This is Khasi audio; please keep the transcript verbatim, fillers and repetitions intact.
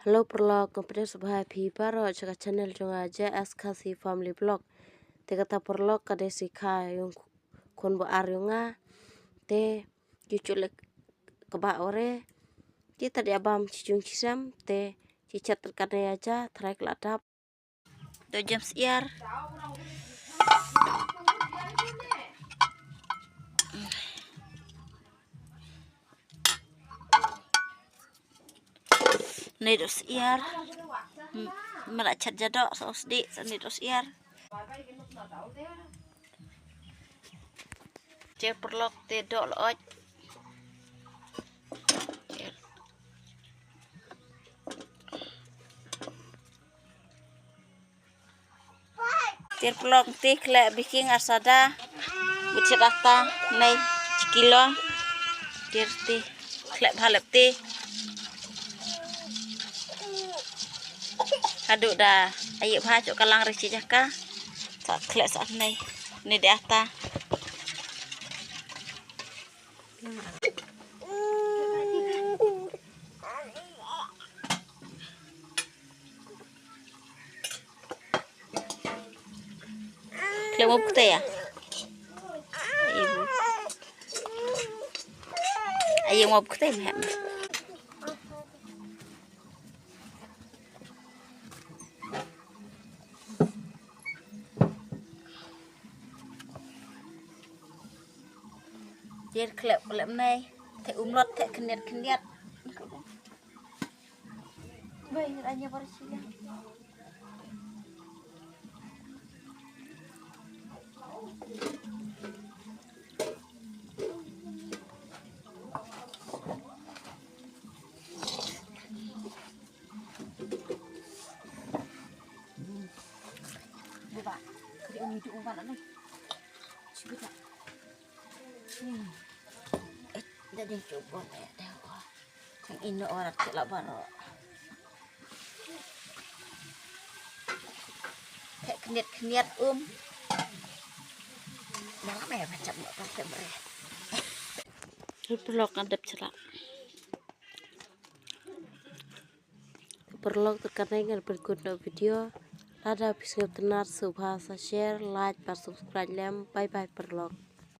Hello paralok, nga pdiang sngewbha ïa phi baroh sha ka channel jong nga, J S Khasi Family Vlog. Te kata paralok ka dei shi kha jong u khun ba ar jong nga. Te ki ju leh kaba ore. Te ta dei bam shi jong shi sem, te shi chet ka dei aja, tharai ka la dap. Dok jem syiar. Ni dok syiar. Hmm, mara chat jadok, so sdi, so ni dok syiar. Te paralok te dok loit. Te paralok te khleh baking ar sada. Bit shet ata nei kilo. Te te khleh bha lep te. Haduh da ayu bha, chok ka lang re chi jaka. Sa khleh sa nei. Nei de ata. Khlem up kte ya. Ayu, ayu, up kte me. Jer khlep khlep nai. Te umlot te khyndiat khyndiat. Bai, ranya baru sila. Buba, kri umi tu uban ane. Sibita. Hmm. Eh, jadi cuba ya deh. Yang ini orang celak baru. Kayak keniat-keniat um. Dalam ya macam apa kamera. Paralok ngadep celak. Paralok te kane ngan pynkut noh video. Lada phi sngewtynnat sngewbha sa share, like bad subscribe lem. Bye bye paralok.